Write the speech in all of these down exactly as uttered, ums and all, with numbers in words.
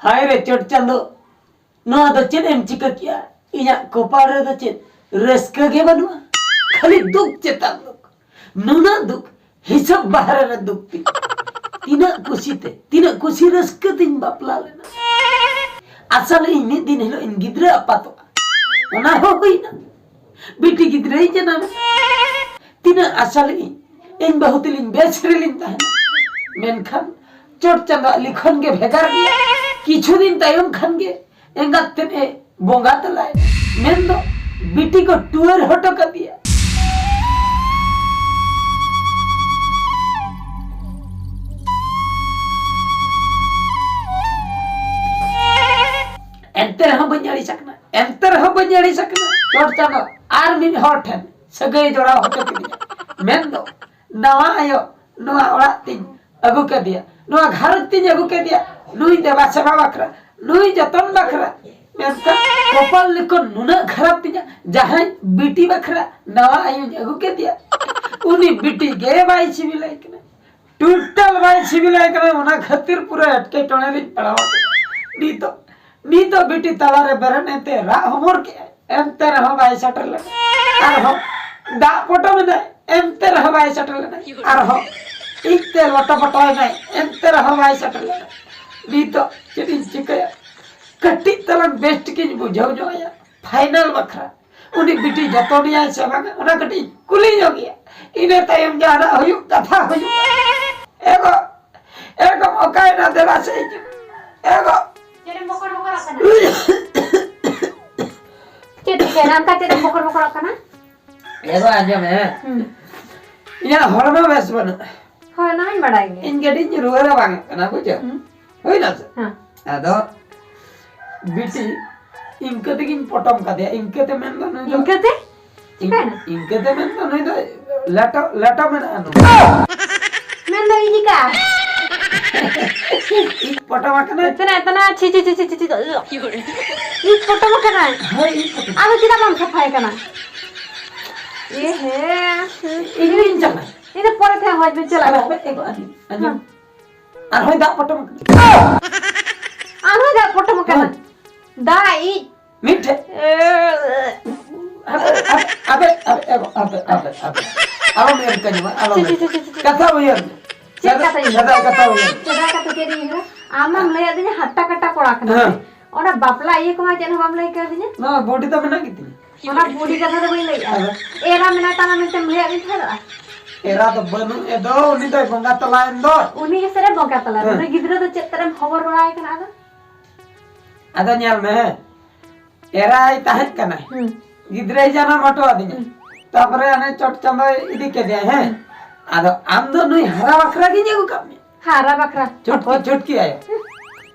ᱟᱭ ᱨᱮ ᱪᱚᱴ ᱪᱟᱸᱫᱚ, ᱱᱚᱣᱟ ᱫᱚ ᱪᱮᱫ ᱮᱢ ᱪᱤᱠᱟᱹ ᱠᱮᱜᱼᱟ? ᱤᱧᱟᱹᱜ ᱠᱚᱯᱟᱲ ᱨᱮᱫᱚ ᱪᱮᱫ ᱨᱟᱹᱥᱠᱟᱹ ᱜᱮ ᱵᱟᱹᱱᱩᱜᱼᱟ, ᱠᱷᱟᱹᱞᱤ ᱫᱩᱠ ᱪᱮᱛᱟᱱ ᱫᱩᱠ᱾ ᱱᱩᱱᱟᱹᱜ ᱫᱩᱠ ᱦᱤᱥᱟᱹᱵ ᱵᱟᱦᱨᱮ ᱨᱮ ᱫᱩᱠ ᱛᱤᱧ᱾ ᱛᱤᱱᱟᱹᱜ ᱠᱩᱥᱤᱛᱮ, ᱛᱤᱱᱟᱹᱜ ᱠᱩᱥᱤ ᱨᱟᱹᱥᱠᱟᱹ ᱛᱤᱧ ᱵᱟᱯᱞᱟ ᱞᱮᱱᱟ᱾ ᱟᱥᱟ ᱞᱮ ᱤᱧ ᱢᱤᱫ ᱫᱤᱱ ᱦᱤᱞᱳᱜ ᱤᱧ ᱜᱤᱫᱽᱨᱟᱹ ᱟᱯᱟᱛᱚᱜᱼᱟ, ᱚᱱᱟ ᱦᱚᱸ ᱦᱩᱭᱱᱟ᱾ ᱵᱤᱴᱤ ᱜᱤᱫᱽᱨᱟᱹᱭ ᱡᱟᱱᱟᱢ᱾ ᱛᱤᱱᱟᱹᱜ ᱟᱥᱟ ᱞᱮᱫᱟᱹᱧ, ᱤᱧ ᱵᱟᱹᱦᱩ ᱛᱮᱞᱤᱧ ᱵᱮᱥ ᱨᱮᱞᱤᱧ ᱛᱟᱦᱮᱱᱟ, ᱢᱮᱱᱠᱷᱟᱱ ᱪᱚᱴ ᱪᱟᱸᱫᱳᱣᱟᱜ ᱞᱤᱠᱷᱚᱱ ᱜᱮ ᱵᱷᱮᱜᱟᱨ ᱜᱮᱭᱟ᱾ ᱠᱤᱪᱷᱩ ᱫᱤᱱ ᱛᱟᱭᱚᱢ ᱠᱷᱟᱱ ᱜᱮ ᱮᱸᱜᱟᱛ ᱛᱮᱫ ᱮ ᱵᱚᱸᱜᱟ ᱛᱟᱞᱟᱭᱮᱱᱟ, ᱢᱮᱱᱫᱚ ᱵᱤᱴᱤ ᱠᱚ ᱴᱩᱣᱟᱹᱨ ᱦᱚᱴᱚ ᱠᱟᱫᱮᱭᱟ᱾ ᱮᱱᱛᱮ ᱨᱮᱦᱚᱸ ᱵᱟᱹᱧ ᱟᱹᱲᱤᱥ ᱟᱠᱟᱱᱟ, ᱮᱱᱛᱮ ᱨᱮᱦᱚᱸ ᱵᱟᱹᱧ ᱟᱹᱲᱤᱥ ᱟᱠᱟᱱᱟ᱾ ᱪᱚᱴ ᱪᱟᱸᱫᱳ ᱟᱨ ᱢᱤᱫ ᱦᱚᱲ ᱴᱷᱮᱱ ᱥᱟᱹᱜᱟᱹᱭ ᱡᱚᱲᱟᱣ ᱦᱚᱪᱚ ᱠᱤᱫᱤᱧᱟ, ᱢᱮᱱᱫᱚ ᱱᱟᱣᱟ ᱟᱭᱳ ᱱᱚᱣᱟ ᱚᱲᱟᱜ ᱛᱤᱧ ᱟᱹᱜᱩ ᱠᱮᱫᱮᱭᱟ, ᱱᱚᱣᱟ ᱜᱷᱟᱨᱚᱸᱡᱽ ᱛᱤᱧ ᱟᱹᱜᱩ ᱠᱮᱫᱮᱭᱟ᱾ ᱱᱩᱭ ᱫᱮᱵᱟ ᱥᱮᱵᱟ ᱵᱟᱠᱷᱨᱟ, ᱱᱩᱭ ᱡᱚᱛᱚᱱ ᱵᱟᱠᱷᱨᱟ᱾ ᱢᱮᱱᱠᱷᱟᱱ ᱠᱚᱯᱟᱞ ᱞᱤᱠᱷᱚᱱ ᱱᱩᱱᱟᱹᱜ ᱠᱷᱟᱨᱟᱯ ᱛᱤᱧᱟ, ᱡᱟᱦᱟᱸᱭ ᱵᱤᱴᱤ ᱵᱟᱠᱷᱨᱟ ᱱᱟᱣᱟ ᱟᱭᱳᱧ ᱟᱹᱜᱩ ᱠᱮᱫᱮᱭᱟ, ᱩᱱᱤ ᱵᱤᱴᱤ ᱜᱮ ᱵᱟᱭ ᱥᱤᱵᱤᱞᱟᱭ ᱠᱟᱱᱟ, ᱴᱳᱴᱟᱞ ᱵᱟᱭ ᱥᱤᱵᱤᱞᱟᱭ ᱠᱟᱱᱟ᱾ ᱚᱱᱟ ᱠᱷᱟᱹᱛᱤᱨ ᱯᱩᱨᱟᱹ ᱮᱴᱠᱮᱴᱚᱬᱮ ᱨᱤᱧ ᱯᱟᱲᱟᱣ ᱟᱠᱟᱱᱟ᱾ ᱱᱤᱛᱚᱜ, ᱱᱤᱛᱚᱜ ᱵᱤᱴᱤ ᱛᱟᱞᱟᱨᱮ ᱵᱮᱨᱮᱫ ᱮᱱᱛᱮ ᱨᱟᱜ ᱦᱚᱢᱚᱨ ᱠᱮᱜᱼᱟᱭ, ᱮᱱᱛᱮ ᱨᱮᱦᱚᱸ ᱵᱟᱭ ᱥᱮᱴᱮᱨ ᱞᱮᱱᱟ᱾ ᱟᱨᱦᱚᱸ ᱫᱟᱜ ᱯᱚᱴᱚᱢ ᱮᱱᱟᱭ, ᱮᱱᱛᱮ ᱨᱮᱦᱚᱸ ᱵᱟᱭ ᱥᱮᱴᱮᱨ ᱞᱮᱱᱟ᱾ ᱟᱨᱦᱚᱸ ᱤᱡ ᱛᱮ ᱞᱚᱴᱚ ᱯᱚᱴᱚ ᱮᱱᱟᱭ, ᱮᱱᱛᱮ ᱨᱮᱦᱚᱸ ᱵᱟᱭ ᱥᱮᱴᱮᱨ ᱞᱮᱱᱟ᱾ ᱱᱤᱛᱚᱜ ᱪᱮᱫ ᱤᱧ ᱪᱤᱠᱟᱹᱭᱟ? ᱠᱟᱹᱴᱤᱡ ᱛᱟᱞᱟᱝ ᱵᱮᱥ ᱴᱷᱤᱠᱤᱧ ᱵᱩᱡᱷᱟᱹᱣ ᱧᱚᱜ ᱟᱭᱟ, ᱯᱷᱟᱭᱱᱟᱞ ᱵᱟᱠᱷᱨᱟ᱾ ᱩᱱᱤ ᱵᱤᱴᱤ ᱡᱚᱛᱚᱱᱮᱭᱟᱭ ᱥᱮ ᱵᱟᱝᱟ, ᱚᱱᱟ ᱠᱟᱹᱴᱤᱡ ᱠᱩᱞᱤ ᱧᱚᱜ ᱮᱭᱟ᱾ ᱤᱱᱟᱹ ᱛᱟᱭᱚᱢ ᱡᱟᱦᱟᱱᱟᱜ ᱦᱩᱭᱩᱜ ᱠᱟᱛᱷᱟ ᱦᱩᱭᱩᱜᱼᱟ᱾ ᱮᱜᱳ, ᱮᱜᱳ, ᱚᱠᱟᱭᱮᱱᱟ? ᱫᱮᱞᱟ ᱥᱮ ᱦᱤᱡᱩᱜ᱾ ᱮᱜᱳ᱾ ᱪᱮᱫ ᱮᱢ ᱵᱚᱠᱚᱨ ᱵᱚᱠᱚᱨᱚᱜ ᱠᱟᱱᱟ? ᱪᱮᱫ ᱪᱤᱠᱟᱹᱭᱮᱱᱟ? ᱚᱱᱠᱟ ᱪᱮᱫ ᱮᱢ ᱵᱚᱠᱚᱨ ᱵᱚᱠᱚᱨᱚᱜ ᱠᱟᱱᱟ? ᱮᱜᱳ, ᱟᱸᱡᱚᱢ ᱢᱮ᱾ ᱦᱩᱸ᱾ ᱤᱧᱟᱹᱜ ᱦᱚᱲᱢᱚ ᱵᱮᱥ ᱵᱟᱹᱱᱩᱜᱼᱟ᱾ ᱦᱳᱭ, ᱚᱱᱟ ᱢᱟᱧ ᱵᱟᱲᱟᱭ ᱜᱮ᱾ ᱤᱧ ᱠᱟᱹᱴᱤᱡ ᱤᱧ ᱨᱩᱣᱟᱹ ᱨᱟᱵᱟᱝᱚᱜ ᱠᱟᱱᱟ, ᱵᱩᱡᱷᱟᱹᱣ? ᱦᱩᱸ᱾ ᱦᱩᱭᱱᱟ ᱥᱮ? ᱦᱮᱸ᱾ ᱟᱫᱚ ᱵᱤᱴᱤ ᱤᱱᱠᱟᱹ ᱛᱮᱜᱤᱧ ᱯᱚᱴᱚᱢ ᱠᱟᱫᱮᱭᱟ, ᱤᱱᱠᱟᱹ ᱛᱮ ᱢᱮᱱᱫᱚ ᱱᱩᱭ ᱫᱚ ᱤᱱᱠᱟᱹ ᱛᱮ? ᱤᱱ-, ᱪᱤᱠᱟᱹᱭᱮᱱᱟ? ᱤᱱᱠᱟᱹ ᱛᱮ ᱢᱮᱱᱫᱚ ᱱᱩᱭ ᱫᱚ ᱞᱮᱴᱚ, ᱞᱮᱴᱚ ᱢᱮᱱᱟᱜᱼᱟ ᱱᱩᱭ᱾ ᱢᱮᱱᱫᱚ ᱤᱧ ᱪᱤᱠᱟ? ᱤᱧ ᱯᱚᱴᱚᱢ ᱟᱠᱟᱱᱟ᱾ ᱮᱛᱱᱟ, ᱮᱛᱱᱟ, ᱪᱷᱤ, ᱪᱷᱤ, ᱪᱷᱤ᱾ ᱤᱧ ᱯᱚᱴᱚᱢ ᱟᱠᱟᱱᱟ᱾ ᱦᱳᱭ, ᱤᱧ ᱯᱚᱴᱚᱢ᱾ ᱟᱫᱚ ᱪᱮᱫᱟᱜ ᱵᱟᱢ ᱥᱟᱯᱷᱟᱭ ᱠᱟᱱᱟ? ᱮ ᱦᱮ᱾ ᱤᱧ ᱜᱤᱧ ᱪᱟᱞᱟᱜᱼᱟ᱾ ᱤᱧ ᱫᱚ ᱯᱚᱨᱮ ᱛᱮ ᱦᱚᱸ ᱦᱚᱡᱽ ᱵᱟᱹᱧ ᱪᱟᱞᱟᱜᱼᱟ᱾ ᱟᱨ ᱦᱚᱸᱭ ᱫᱟᱜ ᱯᱚᱴᱚᱢ ᱟᱠᱟᱱᱟ᱾ ᱟᱨᱦᱚᱸ ᱫᱟᱜ ᱯᱚᱴᱚᱢ ᱟᱠᱟᱱᱟ᱾ ᱦᱮᱸ᱾ ᱫᱟᱜ ᱤᱡ᱾ ᱢᱤᱫᱴᱷᱮᱡ᱾ ᱮ, ᱟᱵᱮ, ᱟᱵᱮ, ᱟᱵᱮ, ᱟᱵᱮ, ᱟᱵᱮ, ᱟᱵᱮ, ᱟᱵᱮ᱾ ᱟᱞᱚᱢ ᱮᱨ ᱠᱟᱹᱧ ᱢᱟ, ᱟᱞᱚᱢ ᱪᱤ, ᱮᱨ ᱪᱤ, ᱪᱤ, ᱪᱤ, ᱪᱤ᱾ ᱠᱟᱛᱷᱟ ᱩᱭᱦᱟᱹᱨ ᱢᱮ᱾ ᱪᱮᱫ ᱠᱟᱛᱷᱟ ᱩᱭᱦᱟᱹᱨ? ᱠᱟᱛᱷᱟ, ᱠᱟᱛᱷᱟ ᱩᱭᱦᱟᱹᱨ ᱢᱮ᱾ ᱪᱮᱫᱟᱜ ᱠᱟᱛᱷᱟ ᱪᱮᱫ ᱤᱧ ᱩᱭᱦᱟᱹᱨᱟ? ᱟᱢ ᱢᱟᱢ ᱞᱟᱹᱭᱟᱫᱤᱧᱟ ᱦᱟᱴᱴᱟ ᱠᱟᱴᱟ ᱠᱚᱲᱟ ᱠᱟᱱᱟ᱾ ᱦᱮᱸ᱾ ᱚᱱᱟ ᱵᱟᱯᱞᱟ ᱤᱭᱟᱹ ᱠᱚᱢᱟ ᱪᱮᱫ ᱦᱚᱸ ᱵᱟᱢ ᱞᱟᱹᱭ ᱠᱟᱣᱫᱤᱧᱟ᱾ ᱱᱚᱣᱟ ᱵᱩᱰᱤ ᱫᱚ ᱢᱮᱱᱟᱜ ᱜᱮᱛᱤᱧᱟ᱾ ᱚᱱᱟ ᱵᱩᱰᱤ ᱠᱟᱛᱷᱟ ᱫᱚ ᱵᱟᱹᱧ ᱞᱟᱹᱭᱮᱜᱼᱟ᱾ ᱟᱫᱚ? ᱮᱨᱟ ᱢᱮᱱᱟᱭ ᱛᱟᱢᱟ ᱢᱮᱱᱛᱮᱢ ᱞᱟᱹᱭᱟᱫ ᱫᱤᱧ ᱛᱟᱦᱮᱸᱫᱚᱜᱼᱟ᱾ ᱮᱨᱟ ᱫᱚ ᱵᱟᱹᱱᱩᱜ ᱮ ᱫᱚ, ᱩᱱᱤ ᱫᱚᱭ ᱵᱚᱸᱜᱟ ᱛᱟᱞᱟᱭᱮᱱ ᱫᱚ᱾ ᱩᱱᱤ ᱜᱮ ᱥᱮᱨᱮ ᱵᱚᱸᱜᱟ ᱛᱟᱞᱟᱭᱮᱱ᱾ ᱦᱮᱸ᱾ ᱩᱱᱤ ᱜᱤᱫᱽᱨᱟᱹ ᱫᱚ ᱪᱮᱫ ᱛᱮᱨᱮᱢ ᱦᱚᱵᱚᱨ ᱵᱟᱲᱟᱭ ᱠᱟᱱᱟ ᱟᱫᱚ? ᱟᱫᱚ ᱧᱮᱞ ᱢᱮ, ᱦᱮᱸ᱾ ᱮᱨᱟᱭ ᱛᱟᱦᱮᱸ ᱠᱟᱱᱟᱭ᱾ ᱦᱩᱸ᱾ ᱜᱤᱫᱽᱨᱟᱹᱭ ᱡᱟᱱᱟᱢ ᱦᱚᱴᱚ ᱟᱫᱤᱧᱟ᱾ ᱦᱩᱸ᱾ ᱛᱟᱯᱚᱨᱮ ᱦᱟᱱᱮ ᱪᱚᱴ ᱪᱟᱸᱫᱚᱭ ᱤᱫᱤ ᱠᱮᱫᱮᱭᱟ, ᱦᱮᱸ᱾ ᱦᱩᱸ᱾ ᱟᱫᱚ ᱟᱢ ᱫᱚ ᱱᱩᱭ ᱦᱟᱨᱟ ᱵᱟᱠᱷᱨᱟ ᱜᱤᱧ ᱟᱹᱜᱩ ᱠᱟᱜ ᱢᱮᱭᱟ᱾ ᱦᱟᱨᱟ ᱵᱟᱠᱷᱨᱟ? ᱪᱷᱩᱴᱠᱤ, ᱚᱠᱚᱭ? ᱪᱷᱩᱴᱠᱤ ᱟᱭᱳ᱾ ᱦᱩᱸ᱾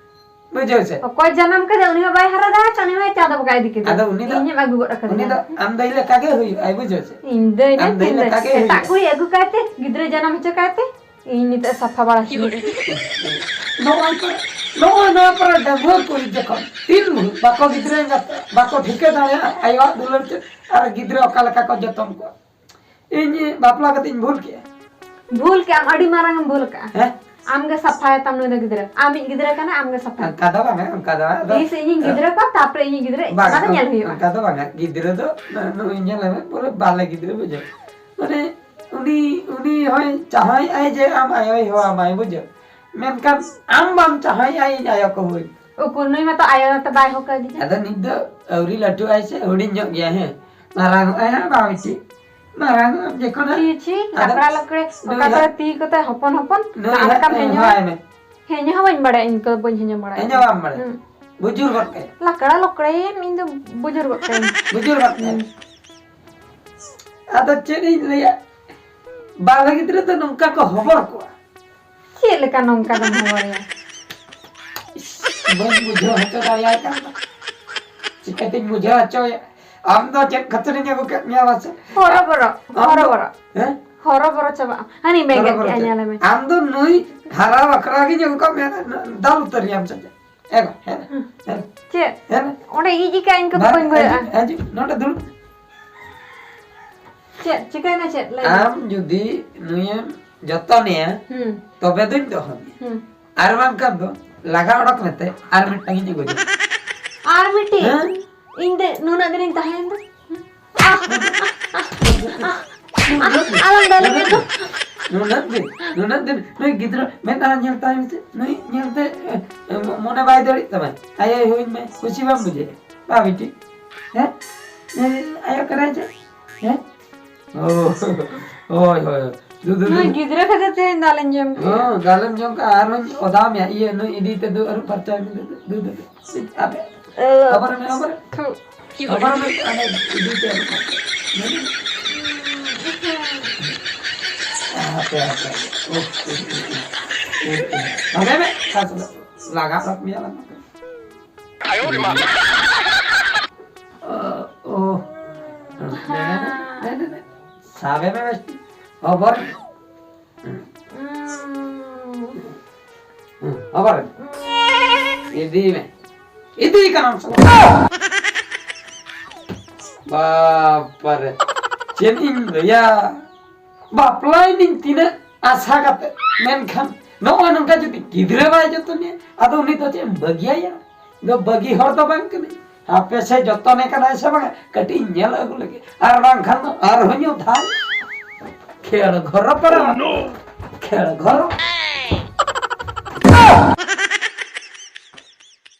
ᱵᱩᱡᱷᱟᱹᱣ ᱥᱮ? ᱚᱠᱚᱭ ᱡᱟᱱᱟᱢ ᱠᱮᱫᱮ ᱩᱱᱤ ᱢᱟ ᱵᱟᱭ ᱦᱟᱨᱟ ᱫᱟᱲᱮ ᱠᱟᱱ, ᱩᱱᱤ ᱢᱟ ᱪᱟᱸᱫᱚ ᱵᱚᱸᱜᱟᱭ ᱤᱫᱤ ᱠᱮᱫᱮ᱾ ᱟᱫᱚ ᱩᱱᱤ ᱫᱚ, ᱤᱧᱮᱢ ᱟᱹᱜᱩ ᱜᱚᱫ ᱟᱠᱟᱫᱤᱧᱟ᱾ ᱩᱱᱤ ᱫᱚ ᱟᱢ ᱫᱟᱹᱭ ᱞᱮᱠᱟ ᱜᱮ ᱦᱩᱭᱩᱜᱼᱟᱭ, ᱵᱩᱡᱷᱟᱹᱣ ᱥᱮ? ᱤᱧ ᱫᱟᱹᱭ ᱟᱢ ᱱᱟᱹᱧ ᱫᱟᱹᱭ ᱛᱤᱧ ᱫᱟᱹᱭ᱾ ᱞᱮᱠᱟ ᱜᱮ ᱮᱴᱟᱜ ᱦᱩᱭᱩᱜᱼᱟ᱾ ᱠᱩᱲᱤ ᱟᱹᱜᱩ ᱠᱟᱭᱛᱮ, ᱜᱤᱫᱽᱨᱟᱹ ᱡᱟᱱᱟᱢ ᱦᱚᱪᱚ ᱠᱟᱭᱛᱮ, ᱤᱧ ᱱᱤᱛᱚᱜ ᱥᱟᱯᱷᱟ ᱵᱟᱲᱟ ᱦᱚᱪᱚᱭᱮᱭᱟ᱾ ᱱᱚᱜᱼᱚᱭ ᱛᱚ, ᱱᱚᱜᱼᱚᱭ ᱱᱚᱣᱟ ᱯᱚᱨᱮ ᱰᱟᱺᱜᱩᱣᱟᱹ ᱠᱩᱲᱤ ᱡᱚᱠᱷᱚᱱ ᱛᱤᱱ ᱵᱷᱳᱨ ᱵᱟᱠᱚ ᱜᱤᱫᱽᱨᱟᱹ ᱮᱸᱜᱟᱛ, ᱵᱟᱠᱚ ᱴᱷᱤᱠᱟᱹ ᱫᱟᱲᱮᱭᱟᱜᱼᱟ ᱟᱭᱳᱣᱟᱜ ᱫᱩᱞᱟᱹᱲ ᱪᱮᱫ ᱟᱨ ᱜᱤᱫᱽᱨᱟᱹ ᱚᱠᱟ ᱞᱮᱠᱟ ᱠᱚ ᱡᱚᱛᱚᱱ ᱠᱚᱣᱟ᱾ ᱤᱧ ᱵᱟᱯᱞᱟ ᱠᱟᱛᱮ ᱤᱧ ᱵᱷᱩᱞ ᱠᱮᱜᱼᱟ᱾ ᱵᱷᱩᱞ ᱠᱮᱜᱼᱟᱢ, ᱟᱹᱰᱤ ᱢᱟᱨᱟᱝ ᱮᱢ ᱵᱷᱩᱞ ᱠᱟᱜᱼᱟ᱾ ᱦᱮᱸ? ᱟᱢ ᱜᱮ ᱥᱟᱯᱷᱟᱭ ᱛᱟᱢ ᱱᱩᱭ ᱫᱚ ᱜᱤᱫᱽᱨᱟᱹ᱾ ᱟᱢᱤᱡ ᱜᱤᱫᱽᱨᱟᱹ ᱠᱟᱱᱟ, ᱟᱢ ᱜᱮ ᱥᱟᱯᱷᱟᱭ᱾ ᱚᱱᱠᱟ ᱫᱚ ᱵᱟᱝᱟ, ᱚᱱᱠᱟ ᱫᱚ ᱵᱟᱝᱟ᱾ ᱟᱫᱚ, ᱤᱧ ᱥᱮ ᱤᱧᱤᱡ ᱜᱤᱫᱽᱨᱟᱹ ᱠᱚ, ᱛᱟᱯᱚᱨᱮ ᱤᱧᱤᱡ ᱜᱤᱫᱽᱨᱟᱹ, ᱵᱟᱝᱟ, ᱚᱱᱟ ᱫᱚ ᱧᱮᱞ ᱦᱩᱭᱩᱜᱼᱟ᱾ ᱚᱱᱠᱟ ᱫᱚ ᱵᱟᱝᱟ᱾ ᱜᱤᱫᱽᱨᱟᱹ ᱫᱚ ᱱᱩᱭ ᱧᱮᱞ ᱢᱮ, ᱯᱩᱨᱟᱹ ᱵᱟᱞᱮ ᱜᱤᱫᱽᱨᱟᱹ, ᱵᱩᱡᱷᱟᱹᱣ᱾ ᱢᱟᱱᱮ ᱩᱱᱤ, ᱩᱱᱤ ᱦᱚᱸᱭ ᱪᱟᱦᱟᱭᱮᱫᱼᱟᱭ ᱡᱮ ᱟᱢ ᱟᱭᱳᱭ ᱦᱚᱦᱚ ᱟᱢᱟᱭ, ᱵᱩᱡᱷᱟᱹᱣ᱾ ᱢᱮᱱᱠᱷᱟᱱ ᱟᱢ ᱵᱟᱢ ᱪᱟᱦᱟᱭᱮᱫᱼᱟ ᱤᱧ ᱟᱭᱳ ᱠᱚ ᱦᱩᱭ᱾ ᱩᱠᱩᱨ ᱱᱩᱭ ᱢᱟᱛᱚ ᱟᱭᱳ ᱛᱮ ᱵᱟᱭ ᱦᱚᱦᱚ ᱠᱟᱫᱤᱧᱟ᱾ ᱟᱫᱚ ᱱᱤᱛ ᱫᱚ ᱟᱹᱣᱨᱤ ᱞᱟᱹᱴᱩᱜᱼᱟᱭ ᱥᱮ, ᱦᱩᱰᱤᱧ ᱧᱚᱜ ᱜᱮᱭᱟᱭ, ᱦᱮᱸ᱾ ᱢᱟᱨᱟᱝ ᱚᱜᱼᱟᱭ ᱦᱟᱸᱜ ᱵᱟᱝ ᱵᱮᱴᱤ᱾ ᱢᱟᱨᱟᱝ ᱚᱜᱼᱟᱢ ᱡᱚᱠᱷᱚᱱ ᱦᱟᱸᱜ᱾ ᱪᱷᱤ, ᱪᱷᱤ, ᱟᱫᱚ ᱞᱟᱠᱲᱟ ᱞᱚᱠᱲᱮ, ᱱᱩᱭ ᱚᱠᱟ ᱠᱚᱨᱮ ᱦᱟᱸᱜ, ᱛᱤ ᱠᱚᱛᱮ ᱦᱚᱯᱚᱱ ᱦᱚᱯᱚᱱ, ᱱᱩᱭ ᱟᱨ ᱦᱟᱸᱜ ᱠᱟᱢ ᱦᱮᱸ ᱦᱮᱸ ᱦᱚᱦᱚ ᱦᱚᱦᱚ ᱟᱭ ᱢᱮ᱾ ᱦᱮᱸ, ᱦᱚᱦᱚ ᱵᱟᱹᱧ ᱵᱟᱲᱟᱭᱟ, ᱤᱧ ᱠᱚ ᱵᱟᱹᱧ ᱦᱮᱸ ᱵᱟᱲᱟᱭᱟ᱾ ᱦᱮᱸ ᱵᱟᱢ ᱵᱟᱲᱟᱭᱟ? ᱦᱩᱸ᱾ ᱵᱩᱡᱩᱨ ᱜᱚᱫ ᱠᱟᱭᱟ᱾ ᱞᱟᱠᱲᱟ ᱞᱚᱠᱲᱟᱭᱟᱢ, ᱤᱧ ᱫᱚ ᱵᱩᱡᱩᱨ ᱜᱚᱫ ᱠᱟᱭᱟᱹᱧ᱾ ᱵᱩᱡᱩᱨ ᱜᱚᱫ ᱠᱟᱭᱟᱹᱧ᱾ ᱦᱩᱸ᱾ ᱟᱫᱚ ᱪᱮᱫ ᱤᱧ ᱞᱟᱹᱭᱟ, ᱵᱟᱞᱮ ᱜᱤᱫᱽᱨᱟᱹ ᱫᱚ ᱱᱚᱝᱠᱟ ᱠᱚ ᱦᱚᱵᱚᱨ ᱠᱚᱣᱟ᱾ ᱪᱮᱫ ᱞᱮᱠᱟ ᱱᱚᱝᱠᱟ ᱫᱚᱢ ᱦᱚᱵᱚᱨᱮᱭᱟ? ᱤᱥ, ᱵᱟᱹᱧ ᱵᱩᱡᱷᱟᱹᱣ ᱦᱚᱪᱚ ᱫᱟᱲᱮᱭᱟᱭ ᱠᱟᱱᱟ᱾ ᱪᱤᱠᱟᱹᱛᱤᱧ ᱵᱩᱡᱷᱟᱹᱣ ᱦᱚᱪᱚᱭᱟ? ᱟᱢ ᱫᱚ ᱪᱮᱫ ᱠᱷᱟᱹᱛᱤᱨᱤᱧ ᱟᱹᱜᱩ ᱠᱮᱫ ᱢᱮᱭᱟ ᱢᱟᱥᱮ? ᱦᱚᱨᱚᱵᱚᱨᱚ, ᱟᱢ ᱫᱚ, ᱦᱚᱨᱚᱵᱚᱨᱚ᱾ ᱦᱮᱸ? ᱦᱚᱨᱚᱵᱚᱨᱚ ᱪᱟᱵᱟᱜ ᱟᱢ᱾ ᱦᱟᱹᱱᱤ ᱵᱮᱸᱜᱮᱫ ᱦᱚᱨᱚᱵᱚᱨᱚ ᱠᱮᱜᱼᱟ, ᱪᱟᱵᱟᱜ ᱧᱮᱞ ᱢᱮ᱾ ᱟᱢ ᱫᱚ ᱱᱩᱭ ᱦᱟᱨᱟ ᱵᱟᱠᱷᱨᱟ ᱜᱤᱧ ᱟᱹᱜᱩ ᱠᱟᱜ ᱢᱮᱭᱟ, ᱫᱟᱞ ᱩᱛᱟᱹᱨ ᱨᱮᱭᱟᱢ ᱥᱮ ᱪᱮᱫ? ᱦᱮᱸ ᱵᱟ, ᱦᱮᱸ ᱵᱟ, ᱦᱩᱸ᱾ ᱦᱮᱸ ᱵᱟ᱾ ᱪᱮᱫ? ᱦᱮᱸ ᱵᱟ᱾ ᱚᱸᱰᱮ ᱤᱡ ᱤᱠᱟ ᱤᱧ ᱠᱚᱫᱚ ᱵᱟᱝ, ᱵᱟᱹᱧ ᱜᱚᱭᱚᱜᱼᱟ᱾ ᱦᱤᱡᱩᱜ, ᱦᱤᱡᱩᱜ, ᱱᱚᱰᱮ ᱫᱩᱲᱩᱵ᱾ ᱪᱮᱫ? ᱪᱤᱠᱟᱹᱭᱮᱱᱟ ᱪᱮᱫ? ᱞᱟᱹᱭ ᱢᱮ᱾ ᱟᱢ ᱡᱩᱫᱤ ᱱᱩᱭᱮᱢ ᱡᱚᱛᱚᱱᱮᱭᱟ, ᱦᱩᱸ᱾ ᱛᱚᱵᱮ ᱫᱩᱧ ᱫᱚᱦᱚ ᱢᱮᱭᱟ᱾ ᱦᱩᱸ᱾ ᱟᱨ ᱵᱟᱝᱠᱷᱟᱱ ᱫᱚ ᱞᱟᱜᱟ ᱚᱰᱚᱠ ᱢᱮᱛᱮ, ᱟᱨ ᱢᱤᱫᱴᱟᱝ ᱤᱧ ᱟᱹᱜᱩᱭᱟ᱾ ᱟᱨ ᱢᱤᱫᱴᱤᱡ? ᱦᱮᱸ? ᱤᱧ ᱫᱮ ᱱᱩᱱᱟᱹᱜ ᱫᱤᱱᱤᱧ ᱛᱟᱦᱮᱸᱭᱮᱱ ᱫᱚ᱾ ᱟᱞᱚᱢ ᱫᱟᱞᱮᱧᱟ ᱛᱚ᱾ ᱱᱩᱱᱟᱹᱜ ᱫᱤᱱ, ᱱᱩᱱᱟᱹᱜ ᱫᱤᱱ, ᱱᱩᱭ ᱜᱤᱫᱽᱨᱟᱹ ᱢᱮᱫ ᱟᱲᱟᱝ ᱧᱮᱞ ᱛᱟᱭ ᱢᱮᱥᱮ, ᱱᱩᱭ ᱧᱮᱞᱛᱮ, ᱮ, ᱮ, ᱢᱚᱱᱮ ᱵᱟᱭ ᱫᱟᱲᱮᱭᱟᱜ ᱛᱟᱢᱟ᱾ ᱟᱭᱳᱭ ᱦᱩᱭ ᱢᱮ, ᱠᱩᱥᱤ ᱵᱟᱢ ᱵᱩᱡᱷᱟᱹᱣᱟ? ᱵᱟ ᱵᱤᱴᱤ, ᱦᱮᱸ? ᱱᱩᱭ ᱟᱭᱳ ᱠᱟᱱᱟᱭ ᱪᱮ? ᱦᱮᱸ? ᱳ, ᱦᱳᱭ, ᱦᱳᱭ, ᱦᱳᱭ᱾ ᱫᱩ, ᱫᱩ, ᱫᱩ, ᱱᱩᱭ ᱫᱩ᱾ ᱜᱤᱫᱽᱨᱟᱹ ᱠᱷᱟᱹᱛᱤᱨ ᱛᱮ ᱫᱟᱞᱮᱧ ᱡᱚᱢ ᱠᱮᱫᱟ᱾ ᱦᱚᱸ, ᱫᱟᱞᱮᱢ ᱡᱚᱢ ᱠᱟᱜᱼᱟ, ᱟᱨᱦᱚᱸᱧ ᱚᱫᱟᱣ ᱢᱮᱭᱟ᱾ ᱤᱭᱟᱹ, ᱱᱩᱭ ᱤᱫᱤ ᱛᱮ ᱫᱩ, ᱟᱹᱨᱩᱵ ᱯᱷᱟᱨᱪᱟᱭ ᱢᱮ, ᱫᱩ, ᱫᱩ, ᱫᱩ, ᱫᱩ᱾ ᱟᱯᱮ, ᱟᱵᱟᱨ ᱢᱮ, ᱟᱵᱟᱨ᱾ ᱛᱷᱩ᱾ ᱟᱵᱟᱨ ᱢᱮ, ᱟᱵᱟᱨ ᱤᱫᱤ ᱛᱮ ᱟᱹᱨᱩᱵ ᱯᱷᱟᱨᱪᱟᱭ ᱢᱮ᱾ ᱦᱟᱯᱮ, ᱦᱟᱯᱮ, ᱦᱟᱯᱮ᱾ ᱩᱯ, ᱩᱯ, ᱩᱯ, ᱩᱯ᱾ ᱦᱟᱯᱮ ᱢᱮ, ᱞᱟᱜᱟ ᱥᱟᱵ ᱢᱮᱭᱟ, ᱞᱟᱜᱟ᱾ ᱚ, ᱚ᱾ ᱱᱮ, ᱱᱮ, ᱱᱮ, ᱱᱮ, ᱱᱮ᱾ ᱥᱟᱵᱮ ᱢᱮ ᱵᱮᱥ ᱴᱷᱤᱠ᱾ ᱚᱵᱚᱨ᱾ ᱦᱩᱸ, ᱚᱵᱚᱨ᱾ ᱤᱫᱤ ᱢᱮ᱾ ᱤᱫᱤ ᱠᱟᱱᱟᱢ ᱥᱟᱞᱟ᱾ ᱵᱟᱯᱟᱨᱮ᱾ ᱪᱮᱫ ᱤᱧ ᱞᱟᱹᱭᱟ? ᱵᱟᱯᱞᱟᱭᱮᱱᱟᱹᱧ ᱛᱤᱱᱟᱹᱜ ᱟᱥᱟ ᱠᱟᱛᱮ, ᱢᱮᱱᱠᱷᱟᱱ ᱱᱚᱜᱼᱚᱭ ᱱᱚᱝᱠᱟ ᱡᱩᱫᱤ ᱜᱤᱫᱽᱨᱟᱹ ᱵᱟᱭ ᱡᱚᱛᱚᱱᱮᱭᱟ, ᱟᱫᱚ ᱩᱱᱤ ᱫᱚ ᱪᱮᱫ ᱮᱢ ᱵᱟᱹᱜᱤᱭᱟᱭᱟ? ᱤᱧ ᱫᱚ ᱵᱟᱹᱜᱤ ᱦᱚᱲ ᱫᱚ ᱵᱟᱝ ᱠᱟᱹᱱᱟᱹᱧ᱾ ᱦᱟᱯᱮ ᱥᱮ ᱡᱚᱛᱚᱱᱮ ᱠᱟᱱᱟᱭ ᱥᱮ ᱵᱟᱝ, ᱠᱟᱹᱴᱤᱡ ᱤᱧ ᱧᱮᱞ ᱟᱹᱜᱩ ᱞᱮᱜᱮ, ᱟᱨ ᱵᱟᱝᱠᱷᱟᱱ ᱫᱚ ᱟᱨᱦᱚᱸ ᱧᱩ ᱫᱷᱟᱨ᱾ ᱠᱷᱮᱲ ᱜᱷᱚᱨᱚ ᱯᱟᱨᱟ᱾ ᱠᱷᱮᱲ ᱜᱷᱚᱨᱚ᱾